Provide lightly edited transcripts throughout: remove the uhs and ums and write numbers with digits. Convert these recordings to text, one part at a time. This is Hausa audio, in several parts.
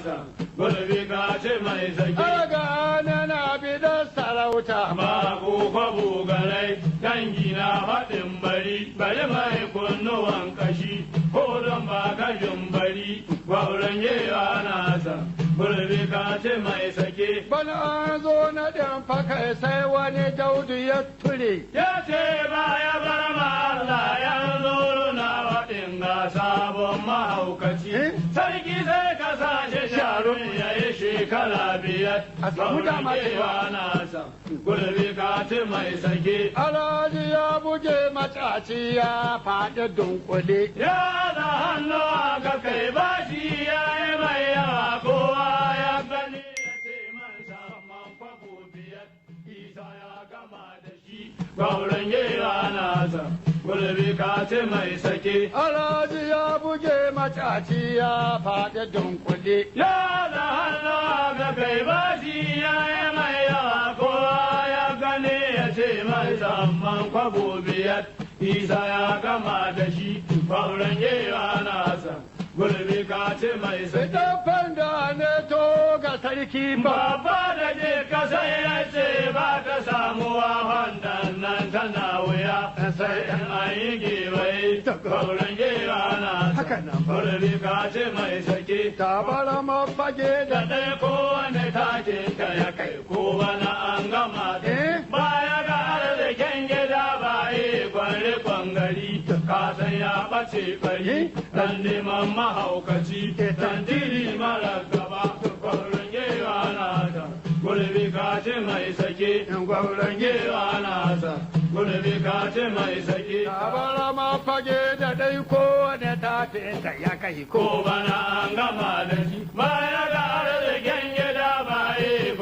sa, gulbi ka ce mai sake. Aga na bidar sarauta. Ba ko kwabo garai, dangi na faɗin bari, bari mai kunnuwan kashi, ko don ba kashin bari, gwauron yewa nasa, gulbi ka ce mai sake. Bana an zo na ɗin fakai sai wani Daudu ya ture. Ya ce ba ya bar ma Allah ya zo na waɗin ga sabon mahaukaci. Eh? Sarki sai ka sashe sharu ya yi shekara 5. A samu dama Gwauron yewa nasa, gulbi ka ce mai sake. Alhaji ya buge macaci ya faɗi dunkule. Ya da hannu aka kai bashi ya yi mai yawa, kowa ya gani ya ce man man kwabo 5, Isa ya gama da shi. Gauran yewa nasa, gulbi ka ce mai sake. Alhaji ya buge macaci ya faɗi dunkule. Ya da hannu aka kai bashi ya yi mai yawa, kowa ya gani ya ce man man kwabo 5, Isa ya gama da shi. Gauran yewa nasa, gulbi ka ce mai sake. Idan fanda ne to ga sarki ba. Babba da je kasa ya ce ba ta samuwa, wannan nan tana wuya sai in an yi gewaye, gauran gewa na. Haka nan ba. Gulbi ka ce mai sake. Tabara mafage Da da ɗaya kowane takin ka ya kai ko bana an gama da. Eh? Baya ga arzikin gida ba yi kwan gari, ka san ya ɓace bari, dan neman mahaukaci, tantiri mara gaba, gwauron gewa na ta, gulbi ka ce mai sake. Gwauron gewa na ta, gulbi ka ce mai sake. Tabara mafage da dai kowane tafinta ya kai ko. Ko bana an gama da shi. Baya ga arzikin gida ba yi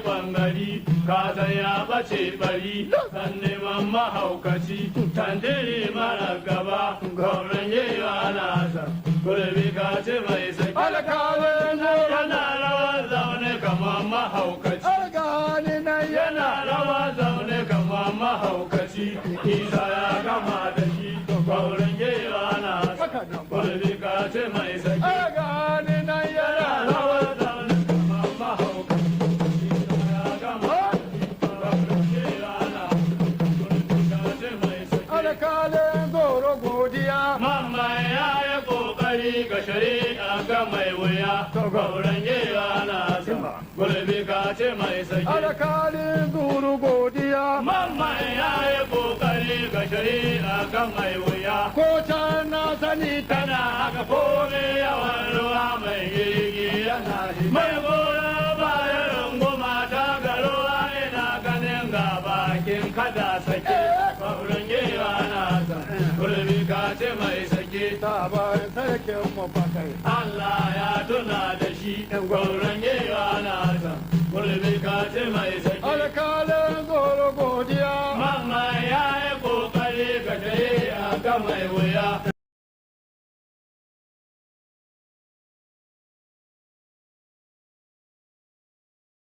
kwan gari, ka san ya ɓace bari, dan neman mahaukaci, tantiri mara gaba, gwauron gewa na sa, gulbi ka ce mai sake. Alkalin zoro. Yana rawar zaune kamar mahaukaci. Alkali nan yana rawa zaune kamar mahaukaci, Isa ya gama da shi. Gwauron gewa na sa, Haka nan ba. gulbi ka ce mai sake. Alkali nan yana yana rawar zaune kamar mahaukaci, Isa ya gama da shi. Gwauron gewa na sa, gulbi ka ce mai sake. Alkalin zoro godiya. Mamma ya yi kokari ga shari'a ga mai wuya, gauran yewa na sa, gulbi ka ce mai sake. Alkalin zoro godiya. Mamma ya yi kokari ga shari'a ga mai wuya. Ko can na sani ta. Tana haka kome yawan ruwa mai girgi yana shi. Mai gora bayan runguma ta ga ruwa ina ganin ga bakin kada sake. Gauran yewa na sa, gulbi ka ce mai sake. Tabar sarkin mu fakai. Allah ya tuna da shi, gauran yewa nasa, gulbi ka ce mai sake. Alkalin zoro godiya. Mamma ya yi kokari ga shari'a ga mai wuya.